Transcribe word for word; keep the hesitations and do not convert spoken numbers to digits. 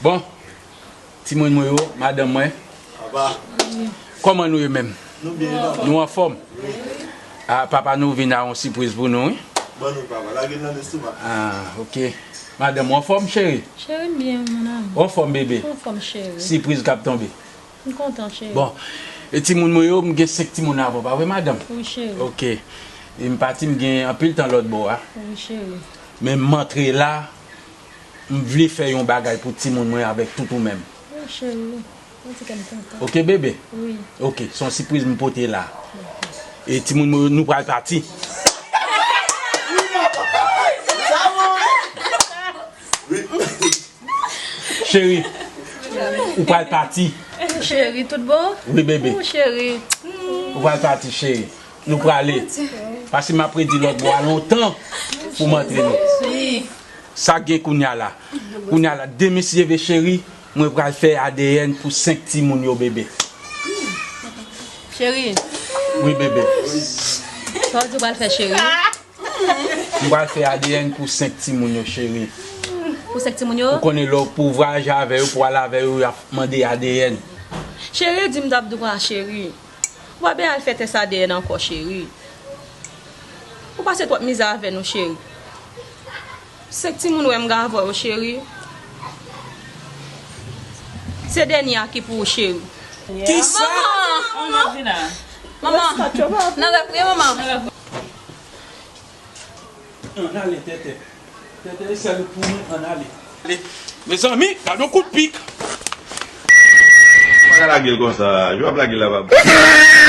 Bon, timoun mwen yo, madanm mwen, kòman nou ye menm? Nou byen, papa. Nou anfòm? Wi. A, papa nou vin a yon sipriz pou nou, wi. Ban nou, papa. Lage l nan lestomak. A, ok. Madanm, ou anfòm, cheri? Cheri, m byen, mon amour. Ou anfòm, bebe? Ou anfòm, cheri? Sipriz k ap tonbe. M kontan, cheri. Bon, e timoun mwen yo, m gen senk timoun avè w, pa vre, madanm? Wi, cheri. Ok. E m pati, m gen anpil tan lòt bò a. Wi, cheri. Men m antre la, m vle fè yon bagay pou timoun mwen avèk tout ou menm. Wi, cheri. Mwen di ke m kontan. Ok, bebe? Wi. Ok, se yon sipriz m pote la. E timoun mwen, nou pral pati. Cheri, ou pral pati. Cheri, tout bon? Wi, bebe. Ou cheri. Ou pral pati, cheri. Nou prale. Paske m ap redi lòt bò a lontan pou m antre nou. Sa gen kounya la. Kounya la, demen si Dye vle, cheri, mwen pral fè A D N pou senk timoun yo, bebe. Cheri. Wi, bebe. Sa w di w pral fè, cheri? M pral fè A D N pou senk timoun yo, cheri. Pou senk timoun yo? Ou konnen lè w pou vwayaje avè yo, pou al avè yo, y ap mande A D N. Cheri, di m t ap dwa, cheri. Ou pa bezwen al fè tès A D N ankò, cheri. Ou pase twòp mizè avè nou, cheri. Senk timoun wè m gen avè w, cheri. Se dènye a ki pou ou, cheri. Kisa? Manman! Manman! Manman! Nan rèv wi, manman! Ann ale, Tètè. Tètè, e sèl ou pou mwen, ann ale. Ale. Mezanmi, gad yon kout pik. Pa ka lage l konsa, jan w ap lage l la, pa bon.